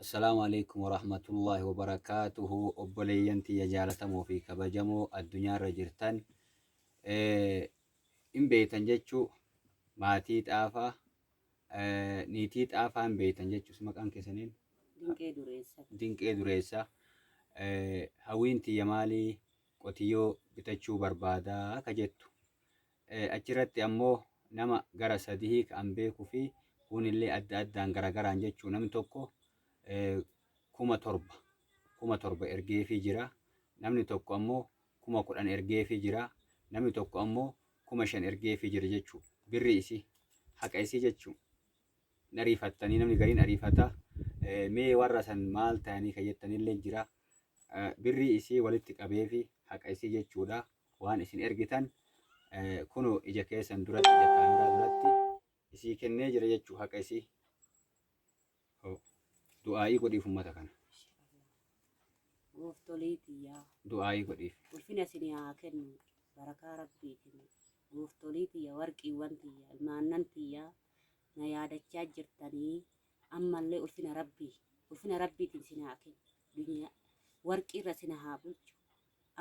Assalaamu alaikum warahmatullaahi wabarakaatuhu. Obboleeyyan tiyya jaalatamoo fi kabajamoo addunyaarra jirtan, hin beektan jechuu, maatii xaafaa, niitii xaafaa hin beektan jechuu. Maqaan keessaniin? Dinqee Dureessa. Dinqee Dureessa. Hawwiin tiyya maalii, qotiyyoo bitachuu barbaadaa ka jettu. Achirratti ammoo nama gara sadihii ka an beekuu fi kuunillee adda addaan garagaraan jechuu, namni tokko 7000 7000 ergeefii jira. Namni tokko ammoo 10,000 ergeefii jira. Namni tokko ammoo 5000 ergeefii jira jechuu. Birri isii, haqa isii jechuu. Hin ariifattanii, namni gariin ariifata. Mee warra san maal ta'anii ka jettanillee jira. Birrii isii walitti qabeefi, haqa isii jechuudha. Waan isin ergitan kunoo ija keessan duratti, ija kaameraa duratti isii kennee jira jechuu, haqa isii. Du'aa'ii godhiif ummata kana. Gooftolii tiyyaa. Du'aa'ii godhiif. Ulfina isinii haa kennu barakaa Rabbiitiin. Gooftolii tiyya, warqiiwwan tiyya, ilmaannan tiyya, na yaadachaa jirtanii, ammallee ulfina Rabbii, ulfina Rabbiitiin isin haa kennu. Duniyaa warqii irra isin haa bulchu.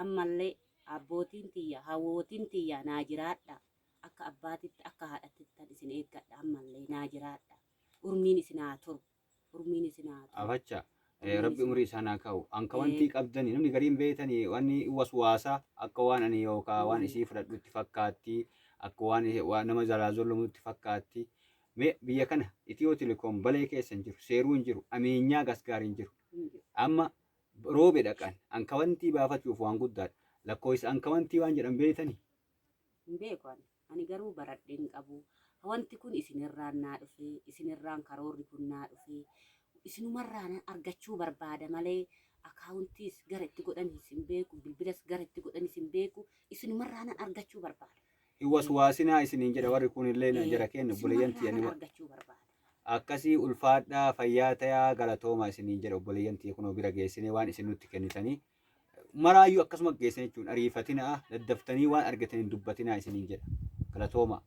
Ammallee abbootiin tiyya, hawwootiin tiyya, naa jiraadha. Akka abbaatitti, akka haadhattittan isin eeggadha. Ammallee naa jiraadha. Urmiin isin haa turu. Urmiin isin haa turu. Afacha. Urmiin Rabbi isin umurii isaan haa kaa'u. Anka wantii qabdani namni gariin beeytani wanni waswaasa, akka waan ani yookaa waan isii fudhadhutti fakkaatti, akka waan nama jalaa zollomutti fakkaatti. Mee biyya kana Itiyoo Telekoom balee keessa hin jiru, seeruu hin jiru, ameenyaa gasgaar hin jiru. Hin jiru. Amma roobe dhaqan ankawantii baafachuuf waan guddaadha. Lakkoofsa ankawantii waan jedhan beeytani? Hin beeku ani. Ani garuu baradhee hin qabu. Wanti kun isinirraan naa dhufe, isinirraan karoorri kun naa dhufe. Isinumarraan argachuu barbaada malee akaawuntiis gara itti godhanis hin beeku, bilbilas gara itti godhanis hin beeku. Isinumarraan argachuu barbaada. Hin waswaasinaa isiniin jedha warri kunillee jara keenya obboleeyyan tiyya Isinumarraan ni argachuu barbaada. Akkasii, ulfaadhaa, fayyaa tayaa, galatooma isiniin jedha obboleeyyan tiyya. Kunoo bira geessinee waan isin nutti kennitanii maraayyuu akkasuma geessan jechuun ariifatinaa, daddaftanii waan argatan hin dubbatinaa isiniin jedha. Galatooma.